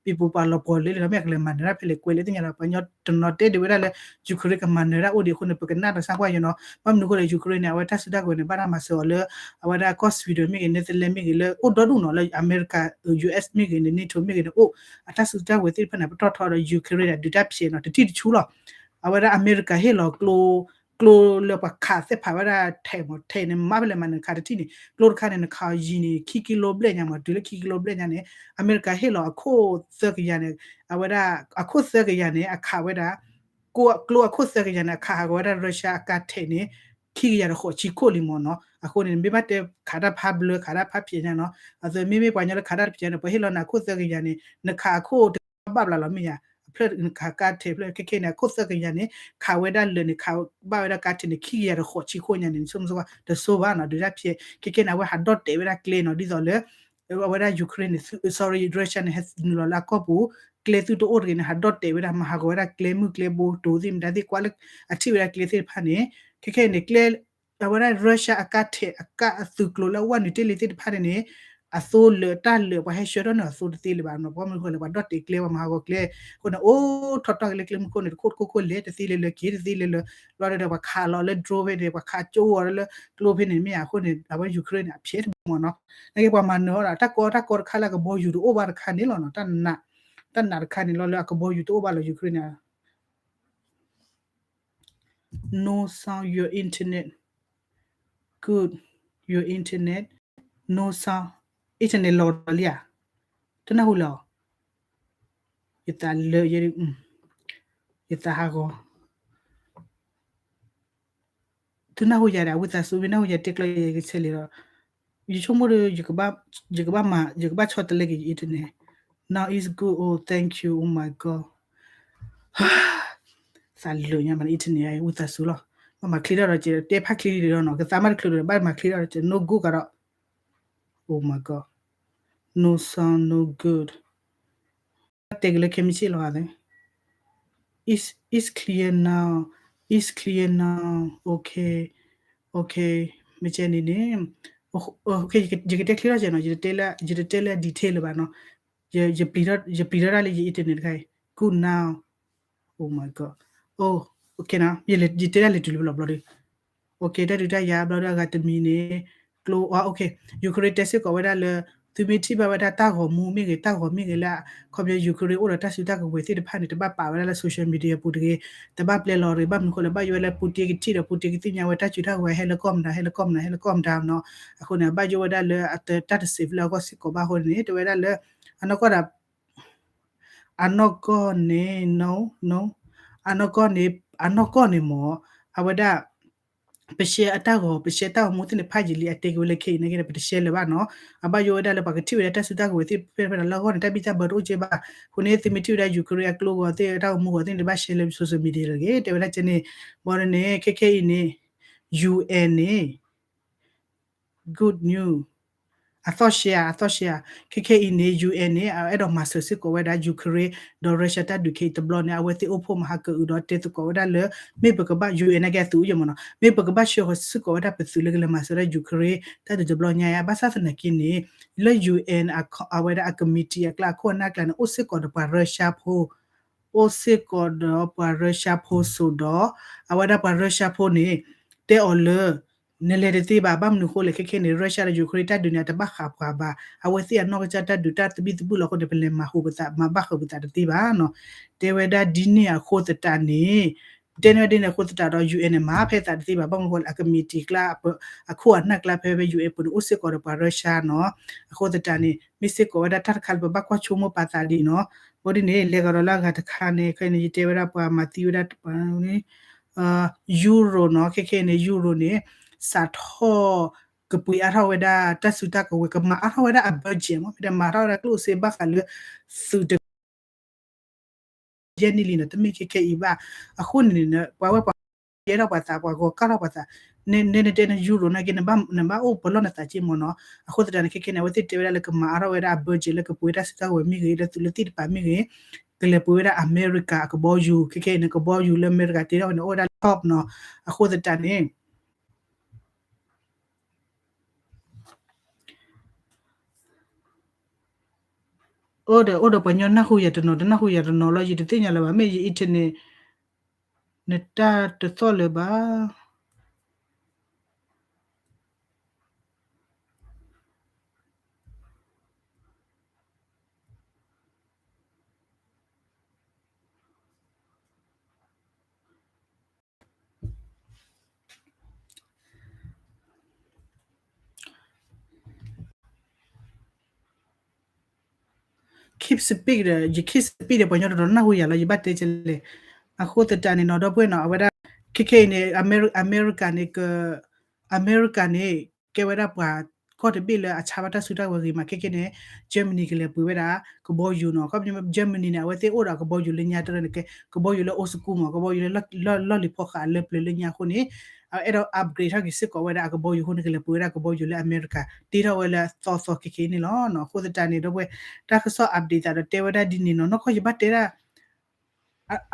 ထီၣ် ပံၤပူၤပာ်လီၤပှီၤလၢလီၤ, မ့ၢ်အကလဲၤမၤနၢၤတၢ်ဖဲလဲၣ်ကွဲးလဲၣ် သ့ၣ်ညါလၢၤဘၣ်, ပှၤညီတနီၤတဲဒၣ်ဝဲဒၣ်လၢ Ukraine ကမၤနၢၤတၢ်အိၣ်ဒံးအဃိန့ၣ် ပကနၣ်ဒီးဆၣ်ကွၢ်ယဲနီၤ, ဘၣ်မနုၤအဃိလဲၣ် Ukraine န့ၣ် အဝဲတၢ်စုတၢ်ကဝဲၤန့ၣ် ဘၣ်တၢ်မၤစၢၤအီၤလၢ အဝဲဒၣ်ကီၢ် Sweden မ့ၢ်ဂ့ၤ Netherlands မ့ၢ်ဂ့ၤ လၢအိၣ်ဒီဒူၣ်နီၤ, လၢအမဲရကၤ US မ့ၢ်ဂ့ၤန့ၣ် NATO မ့ၢ်ဂ့ၤန့ၣ် အိၣ်အတၢ်စုတၢ်ကဝဲၤသ့ၣ်တဖၣ်န့ၣ် ပတီၢ်ထီဒီး Ukraine န့ၣ် ဒုးတၢ်ဖျဲးနီၤ, တထံၣ်တဆူလီၤ. အဝဲဒၣ်အမဲရကၤဟ့ၣ်လီၤကျိ ကျိလၢပှၤခးသ့ၣ်ဖးဝဲဒၣ်ထဲးမး, ထဲးန့ၣ် မ့ၢ်ဖဲလဲၣ်မးန့ၣ် ခးတထံၣ်န့ၣ် ကျိတခါန့ၣ် နခးအီၤယံၤန့ၣ် ခံကံလိဘျဲၣ်ညါမး, တုၤလၢခံကံလိဘျဲၣ်ညါန့ၣ် အမဲရကၤဟ့ၣ်လီၤအခိၣ်သၢကယၤန့ၣ်, အဝဲဒၣ် အခိၣ်သၢကယၤန့ၣ် အခးဝဲဒၣ် ကျိအခိၣ်သၢကယၤန့ၣ် အခးဟးဂီၤဝဲဒၣ် Russia အကါထဲးန့ၣ် ခံကယၤဒီးဃိးဆံခိၣ်လံမးနီၤ. အဃိန့ၣ် မ့ၢ်ဘၣ်တဲခးတၢ်ဖးဘျၢ ခးတၢ်ဖးဖျဲးညါနီၤ, အသိးမ့မ့ၢ်ပှၤညီလၢခးတၢ်ဖျဲးန့ၣ် ပှၤဟ့ၣ်လီၤနၤအခိၣ်သၢကယၤန့ၣ် နခးအခိၣ်တဘၣ်ဘျးလီၤမ့ၢ်ယၤ, အဖျၢၣ်နခးကါထဲးဖျၢၣ် ခဲခဲန့ၣ် အခိၣ်သၢကယၤန့ၣ် ခးဝဲဒၣ်လၢာ်န့ၣ် ခးဘၣ်ဝဲဒၣ်ကါထဲးန့ၣ် ခံကယၤဒီးဃိးဆံခိၣ်ညါန့ၣ် နဆိကမိၣ်ဆိကမိၣ် တဆိဘၣ်နီၤ ဒုးတၢ်ဖျဲး, ခဲခဲန့ၣ် အဝဲဟးဒီၣ်တဲာ်ဝဲဒၣ်ကျဲနီၤ ဒ်သိးလၢ အဝဲဒၣ် Ukraine န့ၣ် sorry Russia န့ၣ် ဟဲနုာ်လီၤလၢအကီၢ်ပူၤ ကျဲသုတအိၣ်တဂ့ၤန့ၣ် ဟးဒီၣ်တဲာ်ဝဲဒၣ် မၤဟးဂီၤဝဲဒၣ်ကျဲမုၢ်ကျဲဘိတိၤသ့ၣ်မတၤသ့ၣ်ကွၢ်လၢ အထံၣ်ဝဲဒၣ်ကျဲသ့ၣ်တဖၣ်န့ၣ် ခဲခဲန့ၣ် ကျဲ အဝဲဒၣ် Russia အကါထဲးအကါအသုးကျိၤလၢအဝဲနုာ်တ့ၢ်လံသ့ၣ်တဖၣ်န့ၣ်န့ၣ် အသိလၢတၢ်လၢာ် ပှၤဟဲဆှၢထီၣ်န့ၢ်အသိတသ့လၢၤဘၣ်နီၤ ပှၤမနုၤဃိလဲၣ် ပှၤဒီၣ်တဲာ်ကျဲ ပှၤမၤဟးဂီၤကျဲ အဃိန့ၣ် အိၣ်ထီၣ်တီၢ်က့ၤလၢကျဲမုၢ်ခိၣ်န့ၣ် တခိၣ်တခိၣ်ခိၣ်လဲၤတသ့လၢၤလၢၤ က့ၤတသ့လၢၤလၢၤ လီၤဒီးပှၤခးလီၤလၢ drone ဖဲန့ၣ် ပှၤခးကၠိအီၤလၢကျိဖဲန့ၣ် မ့ၢ်အဃိန့ၣ် အဝဲ Ukraine န့ၣ် အဖျဲးတမီၤနီၤ နာ်က့ ပှၤမၤနၢၤအီၤဒီးတၢ်ကီတၢ်ကီတခါလၢအကဘီယူၤတအိၣ်ဘၣ်တခါန့ၣ်လီၤနီၤ တၢ်နး တၢ်နးတခါန့ၣ်လီၤလၢအကဘီယူၤတအိၣ်ဘၣ်လီၤ Ukraine န့ၣ် No sound, your internet. Good, your internet. No sound. Internet လီၤဒီးလံဧါ. တနၢ်ဟူလၢၤအီၤ. ယသးလၢာ်ယဲ, ယသးဟးဂီၤ. သုနၢ်ဟူယၤဒီး အဝံသးစူၤ မ့ၢ်နၢ်ဟူယၤတဲကျီယၤ ယကဆဲးလံဒီး ယဆိကမိၣ်ဒီး ယကဘၣ်မၤ ယကဘၣ်ဆီတလဲက့ၤယ internet. Now it's good, oh thank you, oh my god. သးလၢာ်ညါမး internet ဝံသးစူၤလီၤ. ဘၣ်မၤချ့ထီၣ်ဒီး ကတဲဖးချ့လံဒီးနီၤ ကသးမၤတချုးဒီး ဘၣ်မၤချ့ထီၣ်ဒီး no good ကဒီး Oh my god. No sound, no good. တဲက့ၤလၢခဲမုၢ်ဆ့ၣ်လီၤဂာ်သ့ It's, it's clear now. It's clear now. Okay. Okay. မ့ၢ်ကဲန့ၣ်န့ၣ် ယကတဲချ့ထီၣ်ကဲနီၤ, ယတတဲလၢ detail လၢၤဘၣ်နီၤ, ယပျံၤထီၣ်ဒၣ်လၢယ internet တခါအံၤ good now, oh my god, oh, okay နီၤ, ယတဲဒၣ်လဲၤတုၤလၢဘျီဘျီဒီး okay တၢ်ဒုးတၢ်ယၤဘျီဒီးအဂၤတမံၤန့ၣ် ကျိ Ukraine တဲစ့ၢ်ကီးဝဲဒၣ်လၢ သုမ့ၢ်ထံၣ်ဘၣ်ဝဲဒၣ်တၢ်ဂီၤမူမ့ၢ်ဂ့ၤ တၢ်ဂီၤမ့ၢ်ဂ့ၤလၢ ခီပညီ Ukraine အိၣ်ဒီးတၢ်စုတၢ်ကဝဲၤသ့ၣ်တဖၣ်န့ၣ် တဘၣ်ပာ်ဝဲဒၣ်လၢ social media ပူၤတဂ့ၤ, တဘၣ်ပျဲလီၤတဂ့ၤ, ဘၣ်မနုၤဃိလဲၣ် ဘၣ်ယိၣ်ဝဲလၢ Putin ကထံၣ်ဒီး Putin ကသ့ၣ်ညါဝဲတၢ်စုတၢ်ကဝဲၤဟဲလၢကီၢ်မတၤ ဟဲလၢကီၢ်မတၤ ဟဲလၢကီၢ်မတၤနီၤ, အဃိန့ၣ် ဘၣ်ယိၣ်ဝဲဒၣ်လၢအတၢ်တ safe လၢအဂီၢ်စ့ၢ်ကီးဘၣ်အဃိန့ၣ် တဲဝဲဒၣ်လၢ အနီၢ်ကီၢ်ဒၣ် အနီၢ်ကီၢ်န့ၣ် no, no, အနီၢ်ကီၢ်န့ၣ် အနီၢ်ကီၢ်န့ၣ်မ့ၢ် အဝဲဒၣ် ပ share အတၢ်ဂီၤ ပ share တၢ်ဂီၤမူသ့ၣ်န့ၣ် ဖးယံာ်လံ အတဲက့ၤဝဲလၢခဲအံၤန့ၣ်က့န့ၣ် ပတ share လၢၤဘၣ်နီၤ, အဘၣ်ယိၣ်ဝဲဒၣ်လၢပှၤကထံၣ်ဝဲဒၣ်တၢ်စုတၢ်ကဝဲၤသ့ၣ်တဖၣ်လၢအဂီၢ်န့ၣ် တၢ်ဘံၣ်တၢ်ဘၢတအိၣ်ကဲဘၣ်, အဃိန့ၣ် သုမ့ၢ်ထံၣ်ဝဲဒၣ် Ukraine အကျိဂီၤသ့ၣ် တၢ်ဂီၤမူဂီၤသ့ၣ်န့ၣ် တဘၣ် share လၢ social media တဂ့ၤ တဲဝဲဒၣ်ကဲန့ၣ်, ဘၣ်ဒီးန့ၣ် ခဲခဲအံၤန့ၣ် UN န့ၣ် good news, အသီၣ်ရှဲ အသီၣ်ရှဲ ခဲခဲအံၤန့ၣ် UN န့ၣ် အအဲၣ်ဒိးမၤစၢၤစ့ၢ်ကီးဝဲဒၣ် Ukraine ဒီး Russia တၢ်ဒုးခဲအံၤတဘျီန့ၣ် အဝဲသ့ၣ်အိၣ်ဖှိၣ်မၤဟးကၢအုးဒီးတဲသကိးဝဲဒၣ်လၢ မ့ၢ်ပကဘၣ် UN န့ၣ်ကဲအသုးယဲၢ်မ့ၢ်နီၤ, မ့ၢ်ပကဘၣ်ဆှၢဃီၤစ့ၢ်ကီးဝဲဒၣ်ပသုးလၢကလဲၤမၤစၢၤဝဲဒၣ် Ukraine တၢ်ဒုးတဘျီညါ ဘၣ်ဆၣ်သနာ်က့န့ၣ် လၢ UN အဝဲဒၣ်အ committee အကျါအခိၣ်အနၢ်ကျါန့ၣ် အိၣ်စ့ၢ်ကီးဒီးပှၤ Russia ဖိ အိၣ်စ့ၢ်ကီးဒီးပှၤ Russia ဖိစိၤဒီး အဝဲဒၣ်ပှၤ Russia ဖိန့ၣ် တဲအီၤလၢ နလဲၤတသ့ဘၣ် ဘၣ်မနုၤဃိလဲၣ် ခဲခဲန့ၣ် Russia ဒီး Ukraine တၢ်ဒုးန့ၣ် အတဘၣ်ဃးပှၤဘၣ်, အဝဲသ့ၣ်အနီၢ်ကစၢ်တၢ်ဒုးတၢ်သဘံၣ်သဘုၣ်လီၤအဃိန့ၣ် ပလဲၤမၤဟူးပသး မၤဘၣ်ဃးပသးတသ့ဘၣ်နီၤ, တဲဝဲဒၣ်ဒ်န့ၣ်အဃိသတးန့ၣ် တဲန့ၢ်ဝဲဒ်န့ၣ်အဃိသတးဒီး UN န့ၣ် မၤဖဲသးတသ့ဘၣ် ဘၣ်မနုၤဃိလဲၣ် အ committee ကျါ အခိၣ်အနၢ်ကျါဖဲဖဲ UN ပူၤန့ၣ် အိၣ်စ့ၢ်ကီးဒီးပှၤ Russia နီၤ, အဃိသတးန့ၣ် မ့ၢ်စ့ၢ်ကီးဝဲဒၣ်တၢ်တခါလၢပဘၣ်ကွၢ်ဆိကမိၣ်ပာ်သးဒ်အံၤနီၤ, ဘၣ်ဒ်န့ၣ် လဲၤကဒီးလၢအဂၤတခါန့ၣ် ခဲအံၤန့ၣ် ယတဲဝဲဒၣ်ပှၤမၤသံဝဲဒၣ် Euro နီၤ, ခဲခဲအံၤန့ၣ် Euro န့ၣ် စးထီၣ် ကပှ့ၤအါထီၣ်ဝဲဒၣ်တၢ်စုတၢ်ကဝဲၤ ကမၤအါထီၣ်ဝဲဒၣ်အ budget မ့ၢ် မ့ၢ်ဒီးမၤထီၣ်ဝဲဒၣ်ကျိၣ်စ့ဘၣ်ဃးလၢ သုးတ ယဲၢ်နံၣ်လံနီၤ တမ့ၢ်ခဲခဲအံၤဘၣ်, အဃိန့ၣ် ပှၤဝဲပှၤ ယဲထီၣ်ပှၤသး ပှၤဂီၤကၢ်ထီၣ်ပှၤသး, နဲနတဲန Euro နာ်က့ နဘၣ်အိၣ်ပလီၢ်နသးက့မ့ၢ်နီၤ, အဃိသတးန့ၣ် ခဲခဲန့ၣ် အဝဲသ့ၣ်တဲဝဲဒၣ်လၢကမၤအါထီၣ်ဝဲဒၣ်အ budget လၢကပှ့ၤတၢ်စုတၢ်ကဝဲၤမ့ၢ်ဂ့ၤ လၢသုးလၢသ့ၣ်တဖၣ်မ့ၢ်ဂ့ၤ, ကလဲၤပှ့ၤဝဲဒၣ်အမဲရကၤအကဘီယူၤ ခဲခဲအံၤန့ၣ် ကဘီယူၤလၢအမဲရကၤတ့ထီၣ်န့ၣ် အိၣ်ဝဲဒၣ်လၢ top နီၤ, အဃိသတးန့ၣ် အိၣ်ဒီး အိၣ်ဒီးပှၤညီနၢ်ဟူယၤတနီၤ တနၢ်ဟူယၤတနီၤလီၤ ယတသ့ၣ်ညါလၢၤဘၣ် မ့ၢ်ယ internet နတၢ်တသီၣ်လၢၤဘၣ်. ယ keep speak ဒီး ယ keep speak ဒီး ပှၤညီတနီၤနၢ်ဟူယၤလီၤ ယဘၣ်တဲကလဲၣ်. အဃိသတးန့ၣ်နီၤ ဒီပုၢ်ဝဲၢ်နီၤ အဝဲဒၣ် ခဲခဲအံၤန့ၣ် အမဲရကၤန့ၣ် အမဲရကၤန့ၣ် ကဲဝဲဒၣ်ပှၤကီၢ်တဘ့ၣ်လၢအဆါဘၣ်တၢ်စုတၢ်ကဝဲၤဂ့ၤမး ခဲခဲန့ၣ် Germany ကလဲၤပှ့ၤဝဲဒၣ် ကဘီယူၤနီၤ ခီပညီ Germany န့ၣ် အဝဲသ့ၣ်အိၣ်ဒီးကဘီယူၤလၢညါတရၢန့ၣ် ကဘီယူၤလၢ old school မး ကဘီယူၤလၢ လီၢ်လံၤဖီဃးလၢပျၢၤလၢညါအဃိန့ၣ် အအဲၣ်ဒိး upgrade ထီၣ်က့ၤစ့ၢ်ကီးဝဲဒၣ်အကဘီယူၤအဃိန့ၣ် ကလဲၤပှ့ၤဝဲဒၣ်ကဘီယူၤလၢအမဲရကၤ တ့ထီၣ်ဝဲလၢသီသီခဲခဲအံၤန့ၣ်လီၤ. အဃိသတးန့ၣ် ဒီပုၢ်ဝဲၢ် တၢ်ကစီၣ် update သးဒီးတဲဝဲဒၣ်ဒ်န့ၣ်နီၤ နီၢ်ကီၢ်ယဘၣ်တဲဒၣ်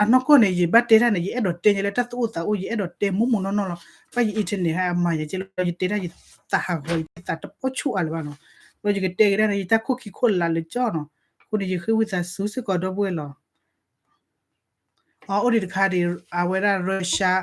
အနီၢ်ကီၢ်န့ၣ် ယဘၣ်တဲတၢ်န့ၣ် ယအဲၣ်ဒိးတဲညါလၢတၢ်သူၣ်အိၣ်သးအိၣ် ယအဲၣ်ဒိးတဲမိၢ်မိၢ်နီၢ်နီၢ်လီၤ. ဘၣ်ယ internet ဟဲအမၤယၤကဲလီၤ ယတဲတၢ်ယသးဟးဂီၤ ယသးတပီၣ်ဆူၣ်အါလၢၤဘၣ်နီၤ. ဒီးယကတဲက့ၤဒၣ်န့ၣ် ယတၢ်ခိၣ်ခံခိၣ်လးလၢကၠီနီၤ. အဃိန့ၣ် ယဃ့ဝံသးစူၤစ့ၢ်ကီးဒီပုၢ်ဝဲၢ်လီၤ. အအိၣ်ဒံးတခါဒံး အဝဲဒၣ် Russia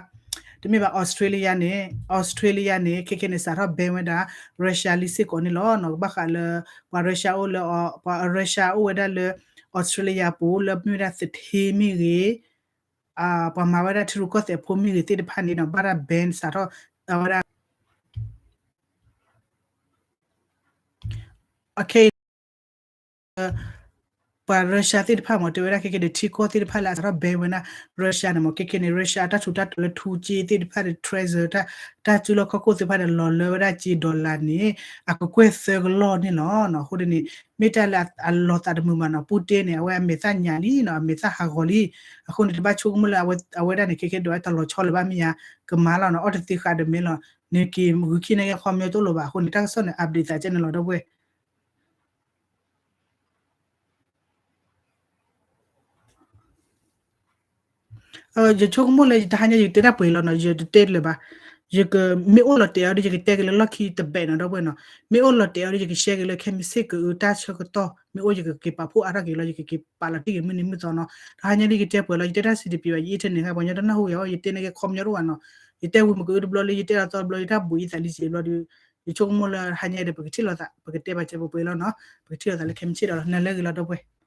တမ့ၢ်ဘၣ် Australia န့ၣ် Australia န့ၣ် ခဲခဲန့ၣ် စးထီၣ် ban ဝဲဒၣ် Russia လံစ့ၢ်ကီးန့ၣ်လီၤ. ဘၣ်ဃးလၢ ပှၤ Russia အိၣ်လၢ ပှၤ Russia အိၣ်ဝဲဒၣ်လၢ Australia ပူၤ လၢမ့ၢ်ဝဲဒၣ်သထ့မ့ၢ်ဂ့ၤ ပှၤမၤဝဲဒၣ်ထံရူၢ်ကီၢ်သဲးဖိမ့ၢ်ဂ့ၤသ့ၣ်တဖၣ်န့ၣ်နီၤ ဘၣ်တၢ် ban စးထီၣ် အဝဲဒၣ် အခဲအံၤ ပှၤ Russia သ့ၣ်တဖၣ်မ့ၢ် တဲဝဲဒၣ်ခဲခဲန့ၣ် ထံကီၢ်သ့ၣ်တဖၣ်လၢအစးထီၣ် ban ဝဲဒၣ် Russia န့ၣ်မ့ၢ် ခဲခဲန့ၣ် Russia အတၢ်ထူးတၢ်တီၤလၢထူကၠ့သ့ၣ်တဖၣ်န့ၣ် treasure တၢ် တၢ်စုလီၢ်ခီၣ်ခိၣ်သ့ၣ်တဖၣ်န့ၣ် လီၤလၢဝဲဒၣ်ကၠ့ dollar န့ၣ် အကကွဲၢ်သၢကလီၢ်န့ၣ်လီၤ. အဃိန့ၣ် မ့ၢ်တၢ်လၢအလီၤသးတမုာ်ဘၣ်နီၤ Putin န့ၣ် အဝဲအမဲာ်သၣ်ညါလံနီၤ အမဲာ်သၣ်ဟးဂီၤလံ. အဃိန့ၣ် တဘၣ်ဆိကမိၣ်လၢ အဝဲဒၣ်န့ၣ် ခဲခဲဒိးတၢ်လီၤဆီလၢၤဘၣ်မ့ၢ်ယါ ကမၤလီၤနီၤ အီၣ်တသ့ဃာ်ဒီးမ့ၢ်လီၤ နက့ၤဂုာ်ခံန့ၣ် ခီပညီတအိၣ်လၢၤဘၣ်. အဃိန့ၣ် တၢ်ကစီၣ်န့ၣ် update သးကဲန့ၣ်လီၤ ဒီပုၢ်ဝဲၢ် ယဆိကမိၣ်လၢ ယတဟါညါ ယတဲတၢ်ပှဲၤလီၤနီၤ ယတတဲလၢၤဘၣ်. ယကမ့ၢ်အိၣ်လီၤတဲာ်အီၤဒီး ယကတဲက့ၤလၢလီၢ်ခံတဘဲနီၤ ဒီပုၢ်ဝဲၢ်နီၤ, မ့ၢ်အိၣ်လီၤတဲာ်အီၤဒီး ယက share က့ၤလၢ ခဲမုၢ်ဆ့ၣ်ကအုးတၢ်ဆၢကတီၢ် မ့ၢ်အိၣ်ယကက့ၤပာ်ဖှိၣ်အါထီၣ်က့ၤလီၤ ယကက့ၤပာ်လီၤတံၢ်က့ၤမုၢ်နံၤမုၢ်သီနီၤ, ဒီးဟါညါဒ်ယတဲပှဲၤလီၤ ယတဲတၢ်စံးတပံၤဘၣ် ယ internet ခါ ပှၤညီတနၢ်ဟူယၤအီၤ ယတဲန့ၣ်က့ၤခီပညီတအိၣ်ဘၣ်နီၤ, ယတဲဝံၤမ့ၢ်ကအုတဘျီလၢ ယတဲလီၤသီတဘျီ ယတၢ်ဘူးယသးလံစ့ဘျီဒီး ယဆိကမိၣ်လၢဟါညါဒီး ပကထံၣ်လိာ်သး ပကတဲဘၣ်စဲးပှဲၤပှဲၤလီၤနီၤ, ပကထံၣ်လိာ်သးလၢခဲမုၢ်ဆ့ၣ်ဒီးလီၤ နၤလၢဂ့ၤလီၤဒီပုၢ်ဝဲၢ်